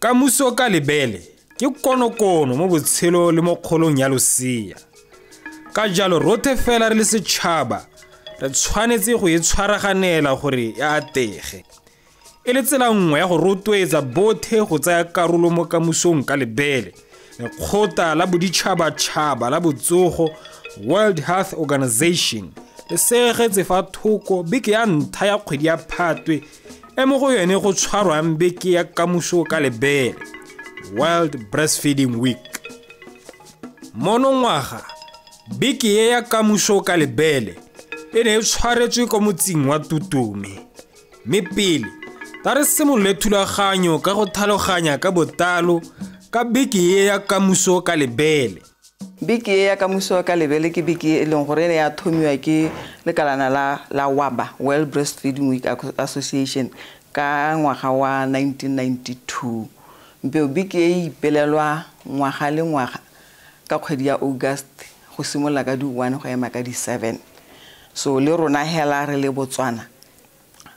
Kamuso ka lebele ke konokono mo botshelo le mo kgolong ya losea. Ka jalo rothe fela re le setšhaba re tshwanetse go e tshwaraganela gore e atege. E le tsela nngwe ya go rotloetsa bothe go tsaya karolo mo kamusong ka lebele. Lekgotla la boditšhabatšhaba la botsogo World Health Organization le segetse fa thoko beke ya ntlha ya kgwedi ya Phatwe e mo go yone go tshwarwang beke ya kamuso ka lebele, World Breastfeeding Week. Monongwaga beke e ya kamuso ka lebele e ne e tshwaretswe kwa motseng wa Tutume. Mme pele ta re simolole thulaganyo ka go tlhaloganya ka botlalo ka beke e ya kamuso ka lebele. Beke e ya kamuso ka lebele ke beke e leng gore e ne ya thomiwa ke lekalana la WABA, World Breastfeeding Week Association, ka ngwaga wa 1992. Mpeo beke e ipelelwa ngwaga le ngwaga ka kgwedi ya August go simolola ka di-1 go ema ka di-7. So le rona hela re le Botswana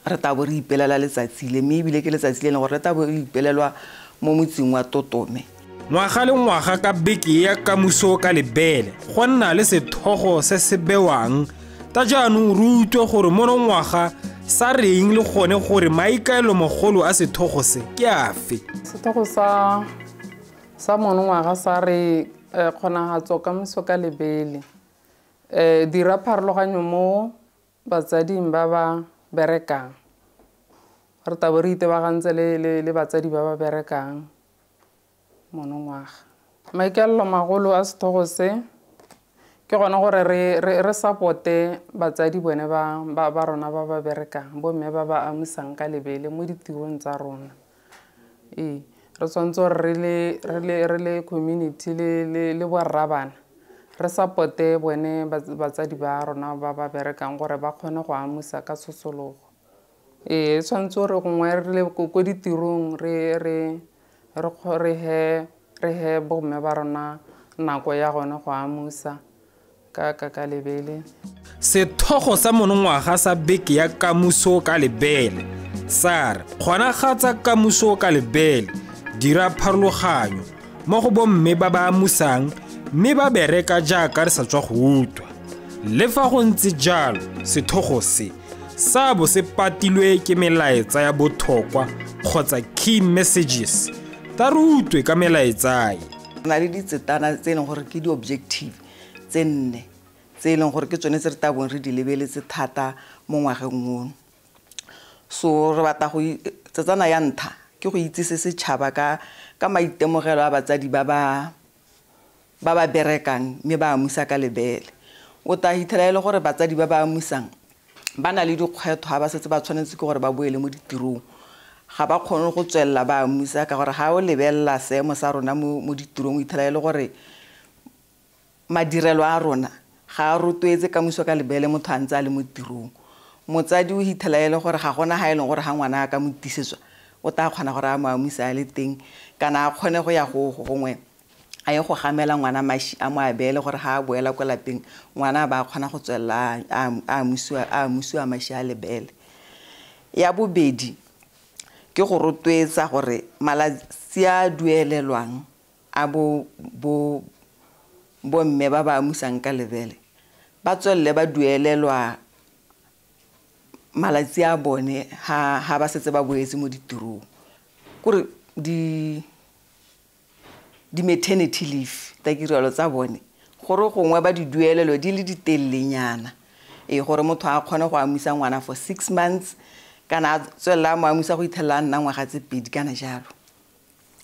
re tla bo re ipelela letsatsi le, mme ebile ke letsatsi le leng gore re tla bo re ipelelwa mo motseng wa Totome. Ngwaga le ngwaga ka beke ya kamuso ka lebele go nna le sethogo se se bewang. Ta jaanong re utlwe gore monongwaga sa reng le gone gore maikaelomogolo a sethogo se ke afe. Sethogo sa monongwaga sa re kgonagatso kamuso ka lebele. Dira pharologanyo mo batsading ba ba berekang. Re tla bo re itebagantse le batsadi ba ba berekang monongwaga. Maikaelelo magolo a sethogo se ke gone gore re supporte batsadi bone ba rona ba ba berekang, bomme ba ba amusang ka lebele mo ditirong tsa rona. Ee, re tshwanetse gore re le community le borrabana re supporte bone batsadi ba rona ba ba berekang gore ba kgone go amusa ka tshosologo. Ee, tshwanetse gore gongwe re le ko ditirong re he bomme ba rona nako ya gone go amusa ka lebele. Sethogo sa monongwaga sa beke ya kamuso ka lebele sa re kgonagatsa kamuso ka lebele, dira pharologanyo mo go bomme ba ba amusang mme ba bereka jaaka re sa tswa go utlwa. Le fa go ntse jalo, sethogo se sa bo se patilwe ke melaetsa ya botlhokwa kgotsa key messages. Ta re utlwe ka melaetsa e. Re na le ditsetana tse e leng gore ke di-objective tse nne tse e leng gore ke tsone tse re tla bong re di lebeletse thata mo ngwageng ono. So re batla go tsetsana ya ntlha ke go itsise setšhaba ka maitemogelo a batsadi ba ba berekang mme ba amusa ka lebele. O tla hitlhela e le gore batsadi ba ba amusang ba na le dikgwetlho ha ba setse ba tshwanetse ke gore ba boele mo ditirong. Ga ba kgone go tswelela ba amusa ka gore ga o lebelela seemo sa rona mo ditirong o hitlhela e le gore madirelo a rona ga a rotloetse kamuso ka lebele motho a ntse a le mo tirong. Motsadi o hitlhela e le gore ga gona ha e leng gore ga ngwana a ka mo tisetswa o tla kgona gore a mo amuse a le teng, kana a kgone go ya go gongwe a ye go gamela ngwana mashi a mo abele gore ga a boela kwa lapeng ngwana a ba kgona go tswelela a amusiwa mashi a lebele. Ya bobedi ke go rotloetsa gore malatsi a duelelwang a bomme ba ba amusang ka lebele ba tswelele ba duelelwa malatsi a bone ha ba setse ba boetse mo ditirong. Kore di maternity leave tsa kirelo tsa bone gore gongwe ba di duelelo di le ditelelenyana, e gore motho a kgone go amusa ngwana for 6 months kana a tswelela a mo amusa go ithelela a nna ngwaga tse pedi kana jalo.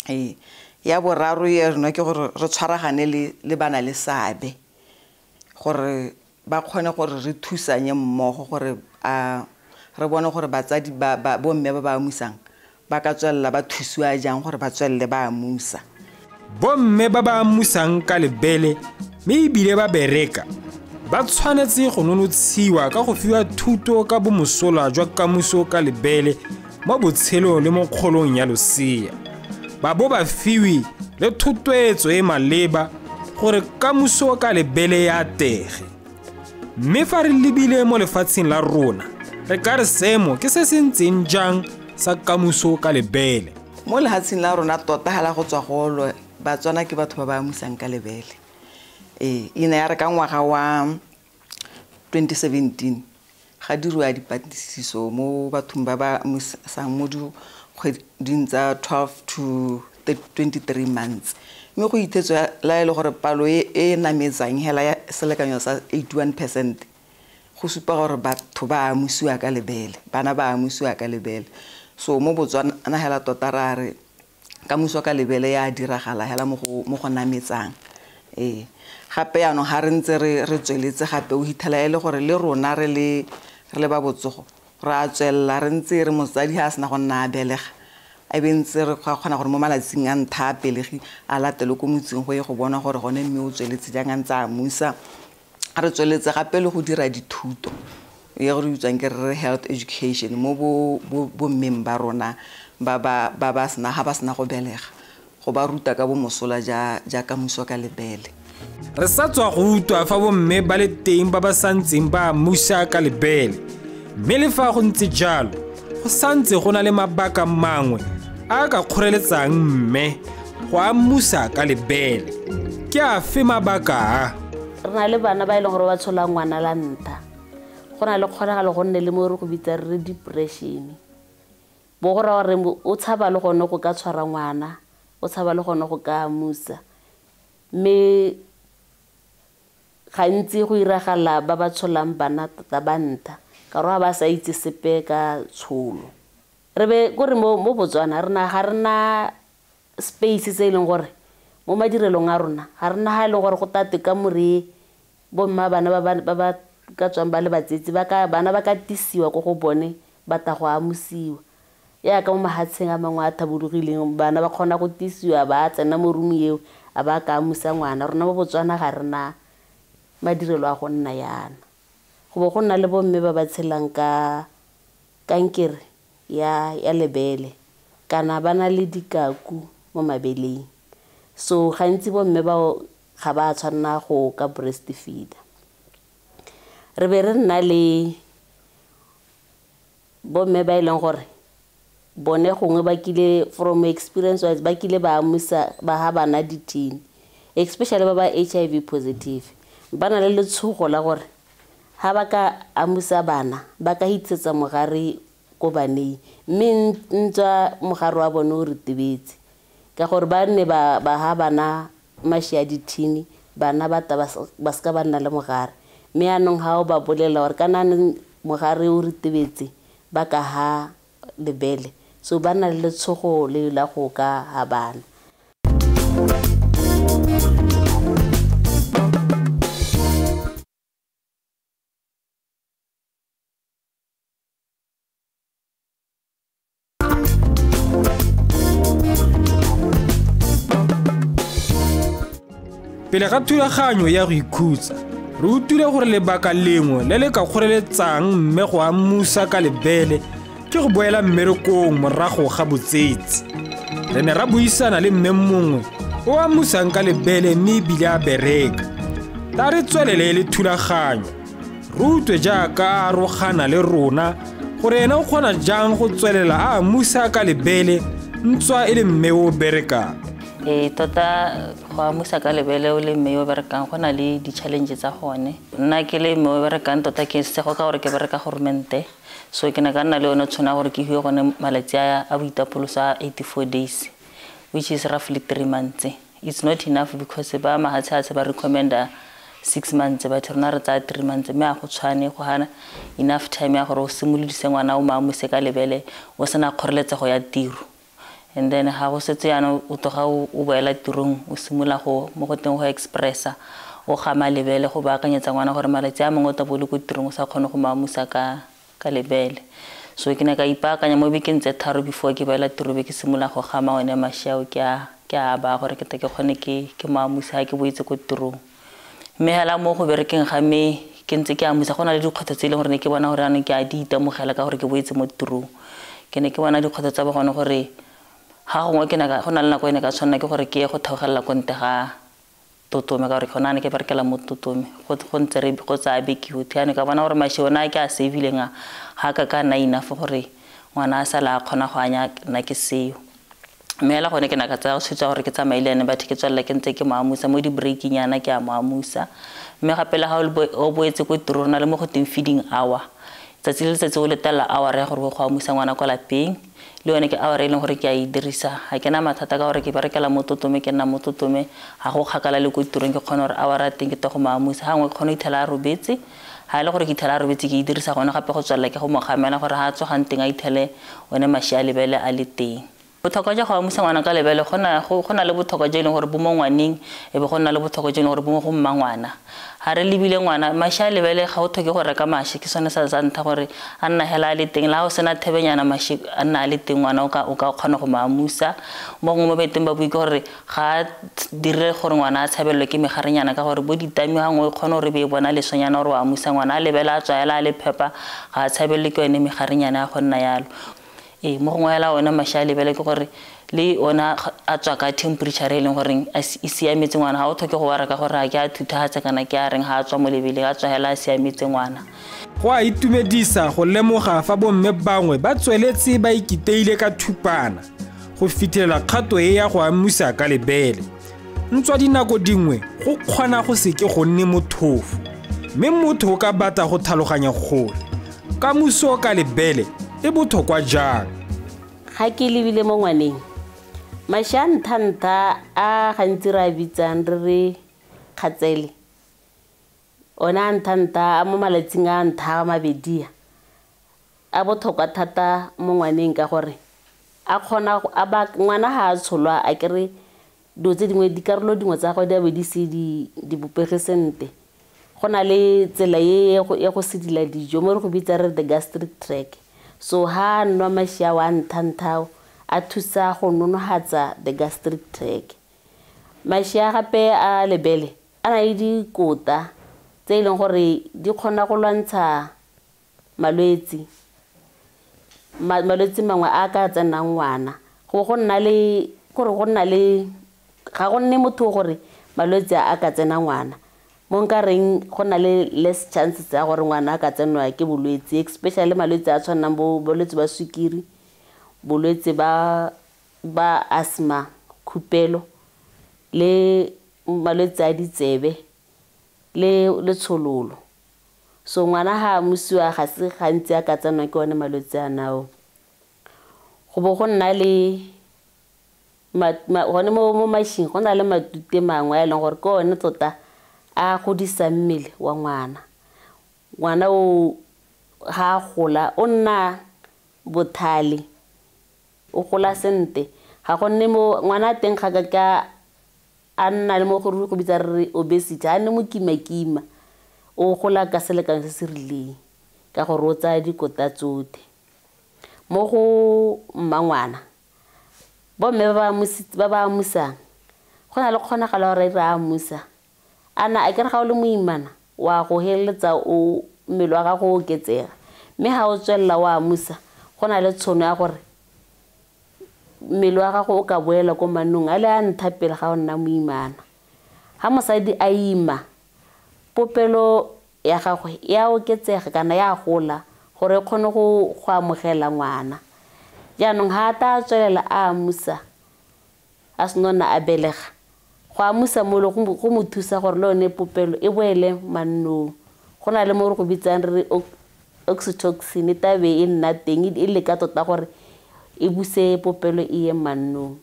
Ee, ya boraro ya rona ke gore re tshwaragane le bana le seabe gore ba kgone gore re thusanye mmogo gore a re bone gore batsadi ba bomme ba ba amusang ba ka tswelela ba thusiwa jang gore ba tswelele ba amusa. Bomme ba ba amusang ka lebele mme ebile ba bereka ba tshwanetse go nonotshiwa ka go fiwa thuto ka bomosola jwa kamuso ka lebele mo botshelong le mo kgolong ya losea. Ba bo ba fiwe le thotloetso e maleba gore kamuso ka lebele ya atege. Mme fa re lebile mo lefatsheng la rona, re ka re seemo ke se se ntseng jang sa kamuso ka lebele. Mo lehatsheng la rona tota hela go tswa golo Batswana ke batho ba ba amusang ka lebele. E ne ya re ka ngwaga wa 2017 ga diriwa dipatlisiso mo bathong ba ba amusang mo dikgweding tsa 12 to 23 months. Mme go ithetswe la e le gore palo e nametsang hela ya selekanyo sa 81% go supa gore batho ba amusiwa ka lebele, bana ba amusiwa ka lebele. So mo Botswana hela tota ra re kamuso ka lebele ya diragala hela mo go nametsang. Gape yaanong ga re ntse re tsweletse gape o hitlhela e le gore le rona re le ba botsogo re a tswelela re ntse re motsadi ga a sena go nna a belega a be ntse re kgona gore mo malatsing a ntha a pelegi a latele ko motseng go ye go bona gore gone mme o tsweletse jang a ntse a amusa. Re tsweletse gape le go dira dithuto e go re bitswang ke re health education mo bo mmeng ba rona ba ba sena ga ba sena go belega go ba ruta ka bomosola ja kamuso ka lebele. Re sa tswa go utlwa fa bomme ba le teng ba ba santseng ba amusa ka lebele, mme le fa go ntse jalo go santse go na le mabaka mangwe a ka kgoreletsang mme go amusa ka lebele. Ke afe mabaka a? Re na le bana ba e leng gore ba tshola ngwana la ntha, go na le kgonagalo go nne le mo re go bitsa re depression, bo go raya gore o tshaba le gone go ka tshwara ngwana, o tshaba le gone go ka amusa. Mme gantsi go iragala ba ba tsholang bana tota ba ntha ka gore ba sa itse sepe ka tsholo. Re be kore mo Botswana re na ga rena space se e leng gore mo madirelong a rona ga rena ha e leng gore go tate ka more bomma bana ba ba ka tswang ba le batsetsi ba ka bana ba ka tisiwa ko go bone ba ta go amusiwa. Yaka mo mahatsheng a mangwe a thabologileng bana ba kgona go tisiwa ba tsena mo room eo a ba ka amusa ngwana. Rona mo Botswana ga rena madirelo a go nna yana. Go bo go nna le bomme ba ba tshelang ka kankere ya lebele kana ba na le dikaku mo mabeleng. So gantsi bomme bao ga ba tshwanna go ka breastfeeder. Re be re nna le bomme ba e leng gore bone gongwe ba kile from experience wise ba kile ba amusa ba ha bana di-teen, especially ba ba HIV positive, ba na le letshogo la gore ha ba ka amusa bana ba ka hitsetsa mogare ko baneng, mme ntswa mogare wa bone o ritibetse ka gore ba nne ba ha bana mashi a di-teen, bana ba ta ba ska ba nna le mogare. Mme yaanong ha o ba bolela gore kana mogare o ritibetse ba ka ha lebele, so ba na le letshogo le la go ka ha bana. Pele ga thulaganyo ya go ikhutsa, re utlwile gore lebaka lengwe le le ka kgoreletsang mme go amusa ka lebele ke go boela mmerekong morago ga botsetsi. Re ne ra buisana le mme mongwe o amusang ka lebele mme ebile a bereka. Ta re tswelele le thulaganyo, re utlwe jaaka a arogana le rona gore ena o kgona jang go tswelela a amusa ka lebele ntswa e le mme o berekang. Tota go amusa ka lebele o le mme yo berekang go na le di-challenge tsa gone. Nna ke le mme o berekang tota ke sego ka gore ke bereka goromente, so ke ne ka nna le yone tshwana gore ke hiwe gone malatsi a boitapoloso a 84 days, which is roughly 3 months. It's not enough because ba mahatshe ba recommenda 6 months, but rona re tsaya 3 months, mme a go tshwane go hana enough time ya gore o simolodise ngwana o mo amuse ka lebele o sena kgoreletsego ya tiro. And then ha go setse yana o tloga o boela tirong o simolola go mo go teng go expressa o gama lebele go baakanyetsa ngwana gore malatsi a mangwe o tla bo le ko tirong o sa kgone go mo amusa ka lebele. So ke ne ka ipaakanya mo bekeng tse 3 before ke boela tirong be ke simolola go gama one mashi ao ke a ba gore ke tle ke kgone ke mo amuse ha ke boetse ko tirong. Mme hela mo go berekeng ga me ke ntse ke amusa go na le dikgwetlho tse e leng gore ne ke bona gore jaanong ke a di itemogela ka gore ke boetse mo tirong. Ke ne ke bona dikgwetlho tsa bogone gore ga gongwe ke go na le nako e ne ka tshwanela ke gore ke ye go theogelela ko ntle ga Totome ka gore gona ne ke berekela mo Totome go ntse re go tsaya beke yotlhe. Jaanong ka bona gore mashi one a ke a save-ileng a ga ka ka nna enough gore ngwana a sala a kgona go anya nna ke seo. Mme hela gone ke na ka tsaya tshwetso ya gore ke tsamaye le ene, batho ke tswelela ke ntse ke mo amusa mo di-breaking-nyana ke a mo amusa. Mme gape le ga o boetse ko tirong, re na le mo go teng feeding hour. Tsatsi le letsatsi o letela hour ya gore o go amusa ngwana kwa lapeng, le yone ke hour e leng gore ke a e dirisa. Ga ke na mathata ka gore ke berekela mo Totome, ke nna mo Totome, ga go kgakala le ko tirong, ke kgona gore hour ya teng ke te go mo amusa. Gangwe ke kgona go ithela a robetse, ga e le gore ke ithela a robetse, ke e dirisa gone gape go tswelela ke go mo gamela gore ga a tsogang teng a ithele one maši a lebele a le teng. Botlhokwa jwa go amusa ngwana ka lebele, go na le botlhokwa jo e leng gore bo mo ngwaneng, e be go nna le botlhokwa jo e leng gore bo mo go mma ngwana. Ga re lebile ngwana, maši a lebele ga o tlhoke go reka maši, ke sone sa ntlha gore a nna hela a le teng. Le ga o sena thebenyana, maši a nna a le teng, ngwana o ka kgona go mo amusa. Mo gongwe mo beteng ba bue ke gore ga a dire gore ngwana a tshabelelwe ke megarenyana, ka gore bo ditami gangwe o kgone gore be e bona lesonyana gore o amusa ngwana, a lebele a tswa hela a le phepa, ga a tshabelelwe ke yone megarenyana ya go nna yalo. Ee, mo gongwe hela ona maši a lebele ke gore le ona a tswa ka temperature e leng gore e siametse ngwana, ga o tlhoke go wara ka gore ga ke a thuthagatse kana ke a reng, ga a tswa mo lebeleng, a tswa hela a siametse ngwana. Go a itumedisa go lemoga fa bomme bangwe ba tsweletse ba ikiteile ka thupana go fitlhelela kgato e ya go amusa ka lebele. Ntswa dinako dingwe go kgona go seke go nne mothofo, mme motho o ka batla go tlhaloganya gore kamuso ka lebele e botlhokwa jang. Ga ke lebile mo ngwaneng, maši a ntlha-ntlha a gantsi re a bitsang re re kgatsele, one a ntlha-ntlha a mo malatsing a ntlha a mabedi a botlhokwa thata mo ngwaneng, ka gore a kgona ngwana ga a tsholwa a kere dilo tse dingwe, dikarolo dingwe tsa gagwe di a be di se di bopege sentle. Go na le tsela e go sedila dijo mo re go bitsa re the gastric tract. So ha nwa maši ao a ntlha-ntlha a thusa go nonohatsa the gastric tract. Maši a gape a lebele a na le dikota tse e leng gore di kgona go lwantsha malwetse, malwetse mangwe a ka tsenang ngwana. Go nna le gore go nna le ga go nne motho gore malwetse a ka tsena ngwana. Mo nka reng go na le less chances tsa gore ngwana a ka tsenwa ke bolwetse, especially malwetse a tshwanang bo bolwetse ba sukiri, bolwetse ba asthma, khupelo, le malwetse a ditsebe le letshololo. So ngwana ha amusiwa ga se gantsi a ka tsenwa ke one malwetse a nao. Go bo go nna le gone mo mašing go na le matute mangwe a e leng gore ke one tota a godisa mmele wa ngwana. Ngwana o ga a gola o nna bothale, o gola sentle, ga go nne mo ngwana teng ga ka ka a nna le mo go re go bitsa re obesity, a nne mokima-kima, o gola ka selekanyo se se rileng ka gore o tsaya dikota tsotlhe. Mo go mmangwana, bomme ba ba amusang go na le kgonagalo gore re amusa ana a kere ga o le moimana wa go heleletsa o mmele wa gago o oketsega, mme ga o tswelela o amusa go na le tšhono ya gore mmele wa gago o ka boela ko mannong a le a ntlha pele ga o nna moimana. Ga mosadi a ima, popelo ya gagwe ya oketsega kana ya gola gore e kgone go amogela ngwana. Jaanong ga a ta tswelela a amusa a seno nna a belega, go amusa mo go mo thusa gore le yone popelo e boele mannong. Go na le mo re go bitsang re oxytocin e tla be e nna teng, e leka tota gore e buse popelo e ye mannong.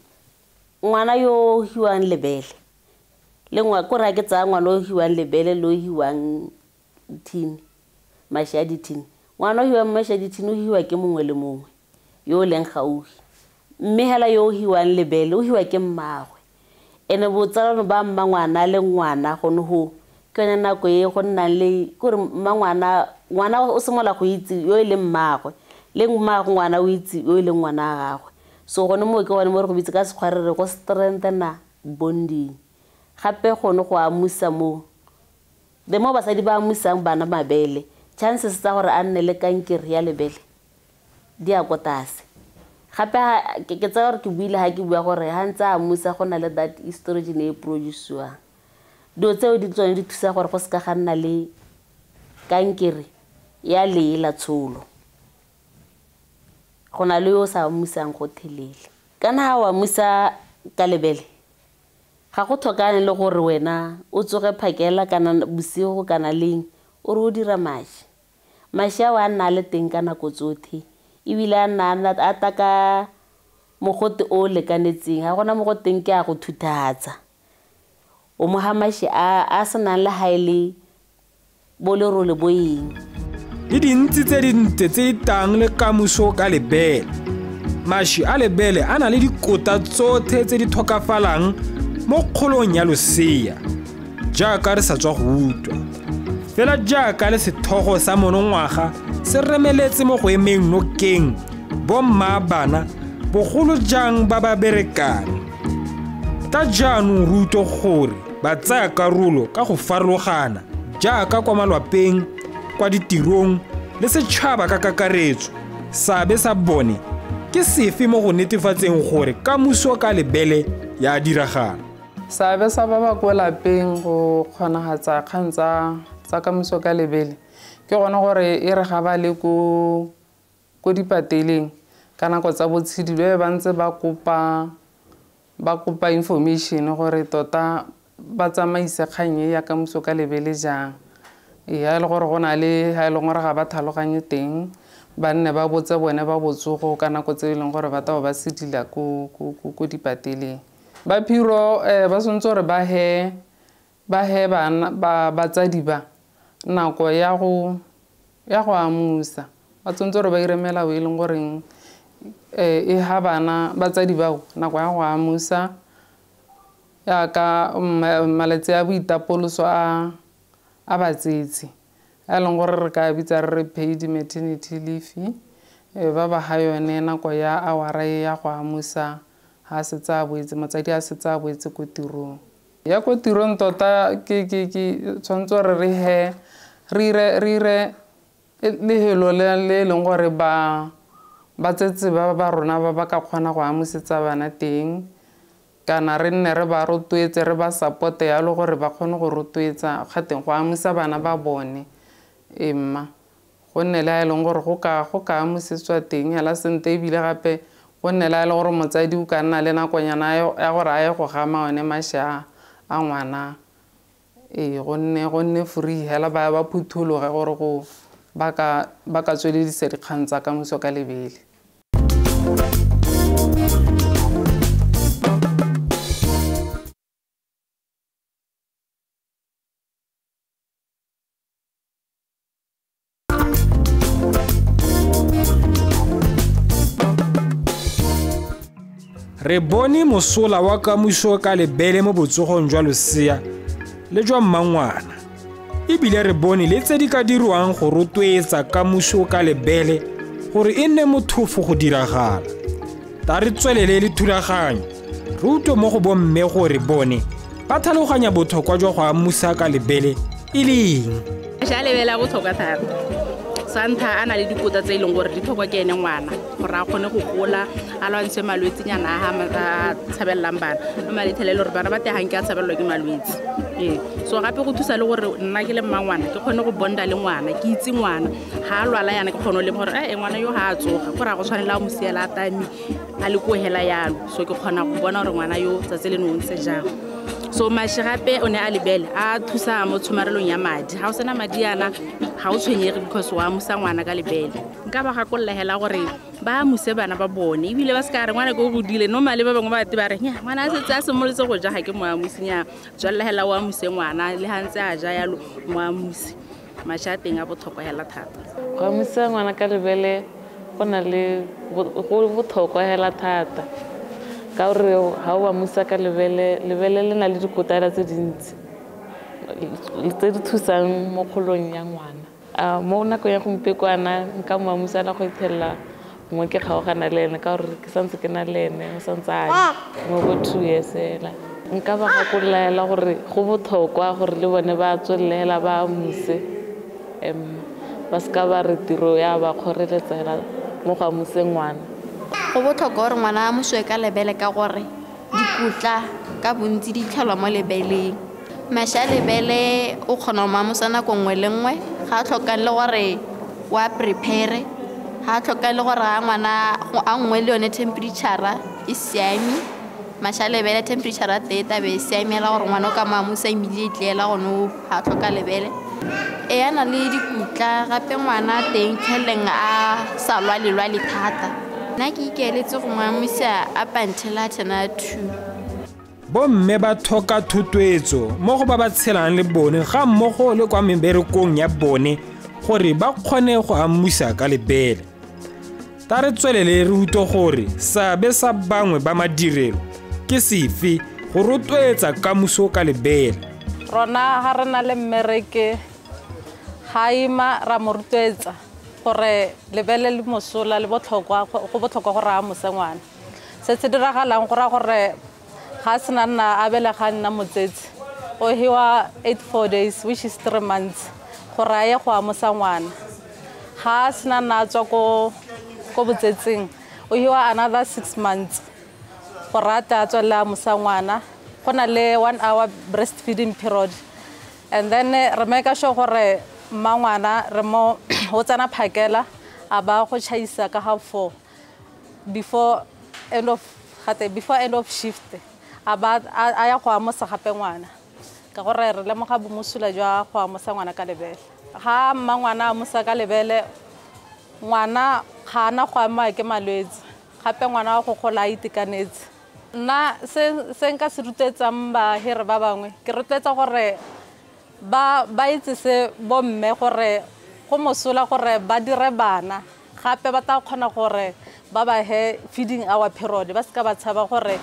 Ngwana yo o hiwang lebele le ko raya ke tsaya ngwana o hiwang lebele le o hiwang thini, maši a dithini. Ngwana o hiwang maši a dithini o hiwa ke mongwe le mongwe yo o leng gaufi, mme hela yo o hiwang lebele o hiwa ke mmagwe. Ene botsalano ba mmangwana le ngwana gone ho ke yone nako e go nnang le kore mmangwana, ngwana o simolola go itse yo e leng mmagwe, le mmagwe ngwana o itse yo e leng ngwana wa gagwe. So gone moo ke gone mo re go bitse ka sekgwa re re go strengthena bonding. Gape gone go amusa mo, the more basadi ba amusang bana mabele, chances tsa gore a nne le kankere ya lebele di ya ko tlase. Gape ke tsaya gore ke buile ha ke bua gore ha ntse a amusa go na le that estrogen e produce-iwang. Dilo tseo di tsone di thusa gore go seka ga nna le kankere ya lee la tsholo. Go na le yo o sa amusang gotlhelele. Kana ha wa amusa ka lebele ga go tlhokane le gore wena o tsoge phakela kana bosigo kana leng o re o dira maši. Maši ao a nna le teng ka nako tsotlhe ebile a nna a ta ka mogote o lekanetseng, ga gona mogoteng ke a go thuthatsa. O mo ha maši a senang le ha e le bo lerole bo eng. Le dintsi tse dintle tse di tang le kamuso ka lebele. Maši a lebele a na le dikota tsotlhe tse di tlhokafalang mo kgolong ya losea, jaaka re sa tswa go utlwa. Fela jaaka le sethogo sa monongwaga se remeletse mo go emeng nokeng bomma bana bogolo jang ba ba berekang. Ta jaanong re utlwe gore ba tsaya karolo ka go farologana jaaka kwa malwapeng, kwa ditirong le setšhaba ka kakaretso. Seabe sa bone ke sefe mo go netefatseng gore kamuso ka lebele ya diragala? Seabe sa ba ba ko lapeng go kgonagatsa kgang tsa kamuso ka lebele ke gone gore e re ga ba le ko dipateleng ka nako tsa botshidilo ba ntse ba kopa information gore tota ba tsamaise kgang e ya kamuso ka lebele jang. Ee, ha e le gore go na le ha e leng gore ga ba tlhaloganye teng ba nne ba botse bone ba botsogo ka nako tse e leng gore ba tabo ba sedila ko dipateleng. Ba phiro ba tshwanetse gore ba he bana ba batsadi ba nako ya go amusa. Ba tshwanetse gore ba ire melao e leng goreng e ha bana batsadi bao nako ya go amusa yaka malatsi a boitapoloso a batsetsi a leng gore re ka bitsa re paid maternity leave, ba ba ha yone nako ya awara ya go amusa ha setse a boetse motsadi a setse a boetse ko tirong. Ya ko tirong tota ke tshwanetse gore re ire lehelo le leng gore ba batsetse ba rona ba ka kgona go amusetsa bana teng, kana re nne re ba rotloetse re ba support-e yalo gore ba kgone go rotloetsa gateng go amusa bana ba bone. Emma go nne le a e leng gore go ka amusetswa teng hela sente, ebile gape go nne le a e leng gore motsadi o ka nna le nakonyana ya gore a ye go gama one maši a ngwana. Ee, go nne free hela ba phuthologe gore go ba ka tsweledisa dikgang tsa kamuso ka lebele. Re bone mosola wa kamuso ka lebele mo botsogong jwa losea le jwa mmangwana, ebile re bone le tse di ka dirwang go rotloetsa kamuso ka lebele gore e nne mothofo go diragala. Ta re tswelele le thulaganyo re utlwe mo go bomme gore bone ba tlhaloganya botlhokwa jwa go amusa ka lebele e le eng. Maši a lebele a botlhokwa thata. Sa ntlha a na le dikotla tse e leng gore di tlhokwa ke ene ngwana gore a kgone go gola, a lwantshe malwetsenyana a tshabelelang bana. Mme gore bana ba teng ga nke a tshabelelwa ke malwetse. Ee, so gape go thusa le gore nna ke le mmangwana ke kgone go bonda le ngwana, ke itse ngwana ga a lwala yana ke kgone go lemoga gore ngwana yo ga a tsoga gore a go tshwanela a mo siela a tame a le ko hela yalo. So ke kgona go bona gore ngwana yo tsatsi le o ntse jang. So maši gape o ne a lebele a thusa mo tshomarelong ya madi. Ga o sena madi yana ga o tshwenyege because o amusa ngwana ka lebele. Nka ba gakolola hela gore ba amuse bana ba bone ebile ba se ka re ngwana ke o godile. Normally ba bangwe ba te ba re ngwana a setse a simolotse go ja ga ke mo amuse, nya tswelela hela o amuse ngwana le ga ntse a ja yalo mo amuse. Maši a teng a botlhokwa hela thata. Go amusa ngwana ka lebele go na le go botlhokwa hela thata ka gore ha o amusa ka lebele, lebele le na le dikotla tse dintsi tse di thusang mo kgolong ya ngwana. Mo nako ya gompieno nka mo amusela go ithelela gongwe ke kgaogana le ene ka gore ke santse ke na le ene o santse a mo bo 2 years hela. Nka ba gakolola hela gore go botlhokwa gore le bone ba tswelele hela ba amuse, ba seka ba re tiro ya ba kgoreletsa hela mo go amuseng ngwana. Go botlhokwa gore ngwana a amusiwe ka lebele ka gore dikotla ka bontsi di tlhelwa mo lebeleng. Maši a lebele o kgona go mo amusa nako nngwe le nngwe, ga a tlhokang le gore o a prepare, ga a tlhokang le gore a ngwana a nngwe le yone temperature. e siame, maši a lebele temperature ya teng e tlabe e siamela gore ngwana o ka mo amusa immediately hela gone ga tlhoka lebele. E a na le dikotla gape ngwana teng tlheleng a sa lwale-lwale thata. Nna ke ikaeletse go mo amusa up until a turn-a 2. Bomme ba tlhoka thotloetso mo go ba ba tshelang le bone ga mmogo le kwa meberekong ya bone gore ba kgone go amusa ka lebele. Ta re tswelele re utlwe gore seabe sa bangwe ba madirelo ke sefe go rotloetsa kamuso ka lebele. Rona ga re na le mmereke ga ima ra mo rotloetsa gore lebele le mosola le botlhokwa, go botlhokwa gore a amose ngwana. Se se diragalang go raya gore ga sena nna a belega nna motsetsi, o hiwa 84 days, which is 3 months, gore a ye go amosa ngwana. Ga sena nna a tswa ko botsetsing, o hiwa another 6 months gore a tle a tswelele a amosa ngwana. Go na le 1 hour breastfeeding period, and then re make sure gore mma ngwana re mo o tsena phakela a ba go tšhaisa ka 4:30 before end of gate, before end of shift, a ba a ya go amosa gape ngwana, ka gore re lemoga bomosola jwa go amosa ngwana ka lebele. Ga mma ngwana a amosa ka lebele, ngwana ga ana go ama ke malwetse, gape ngwana wa go gola a itekanetse. Nna se nka se rotloetsang bahiri ba bangwe, ke rotloetsa gore ba itse se bomme gore go mosola gore ba dire bana, gape ba tla kgona gore ba ba he feeding hour period, ba seka ba tshaba gore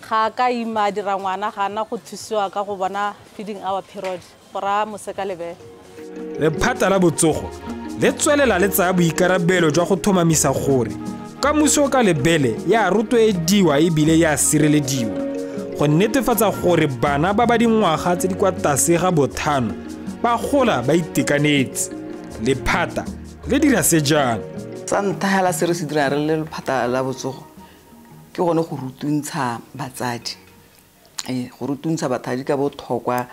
ga ka ima dira ngwana ga ana go thusiwa ka go bona feeding hour period gore a mose ka lebele. Lephata la botsogo le tswelela le tsaya boikarabelo jwa go tlhomamisa gore kamuso ka lebele ya rotloediwa ebile ya sirelediwa go netefatsa gore bana ba ba dingwaga tse di kwa tlase ga 5 ba gola ba itekanetse. Lephata le dira se jang? Sa ntlha hela se re se dirang re le lephata la botsogo ke gone go rutuntsha batsadi. Go rutuntsha batsadi ka botlhokwa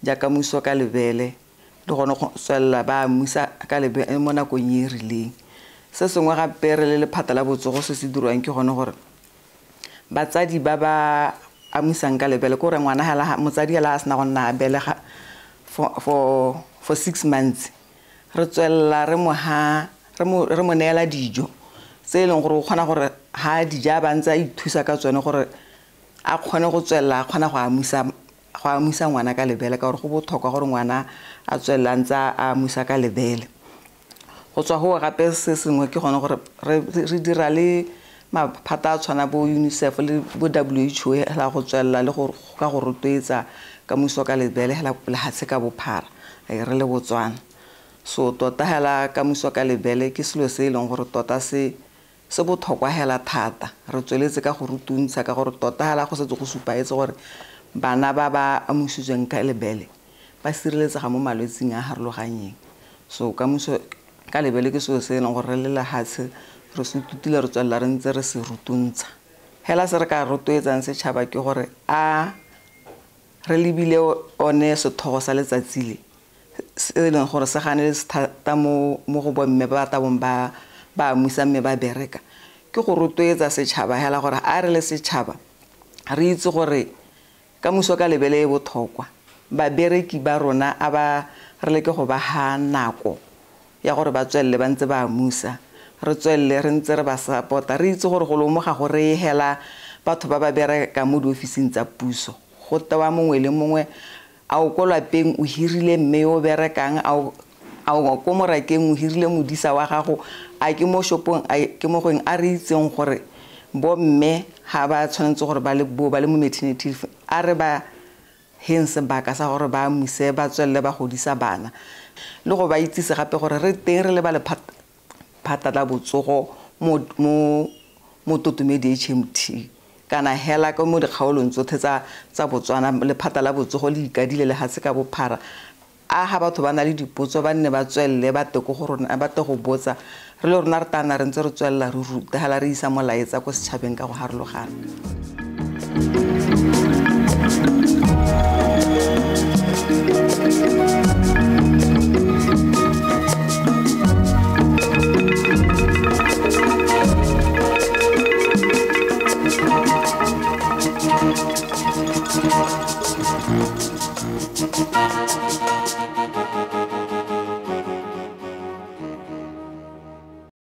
jaaka muso ka lebele le gone go tswelela ba amusa ka lebele mo nakong e e rileng. Se sengwe gape re le lephata la botsogo se se dirwang ke gone gore batsadi ba ba amusang ka lebele, ke gore ngwana hela motsadi hela a sena go nna a belega for 6 months, re tswelela re mo neela dijo tse e leng gore o kgona gore ha di ja ba ntse a ithusa ka tsone gore a kgone go tswelela a kgona go amusa ngwana ka lebele, ka gore go botlhokwa gore ngwana a tswelela a ntse a amusa ka lebele. Go tswa go gape se sengwe ke gone gore re dira le maphata a tshwana bo UNICEF le bo WHO hela go tswelela le go ka go rotloetsa kamuso ka lebele hela lehatshe ka bophara re le Botswana. So tota hela kamuso ka lebele ke selo se e leng gore tota se botlhokwa hela thata. Re tsweletse ka go rutuntsha ka gore tota hela go setse go supaetse gore bana ba ba amusitsweng ka lebele ba sireletsega mo malwetsing a harologanyeng. So kamuso ka lebele ke selo se e leng gore re le lehatshe re se ithutile, re tswelela re ntse re se rutuntsha. Hela se re ka rotloetsang setšhaba ke gore a re lebile one setlhogo sa letsatsi le se e leng gore se gane thata mo go bomme ba tabong ba amusa mme ba bereka, ke go rotloetsa setšhaba hela gore a re le setšhaba re itse gore kamuso ka lebele e botlhokwa. Babereki ba rona a ba re leke go ba ha nako ya gore ba tswelele ba ntse ba amusa, re tswelele re ntse re ba support-a, re itse gore go lomo ga go re hela batho ba ba bereka mo diofising tsa puso. Go tewa mongwe le mongwe a o ko lapeng o hirile mme yo o berekang, a o ko morakeng o hirile modisa wa gago, a ke mo shopong, a ke mo goeng, a re itseng gore bomme ga ba tshwanetse gore ba le bo ba le mo maternity leave, a re ba heng sebaka sa gore ba amuse ba tswelele ba godisa bana, le go ba itsise gape gore re teng re le ba lephata la botsogo mo Totomedi HMT kana hela ka mo dikgaolong tsotlhe tsa Botswana. Lephata la botsogo le ikadile lehatshe ka bophara. A ga batho ba na le dipotso ba nne ba tswelele ba te ko go rona, ba te go botsa, re le rona re tana re ntse re tswelela re ruta hela re isa molaetsa ko setšhabeng ka go harologana.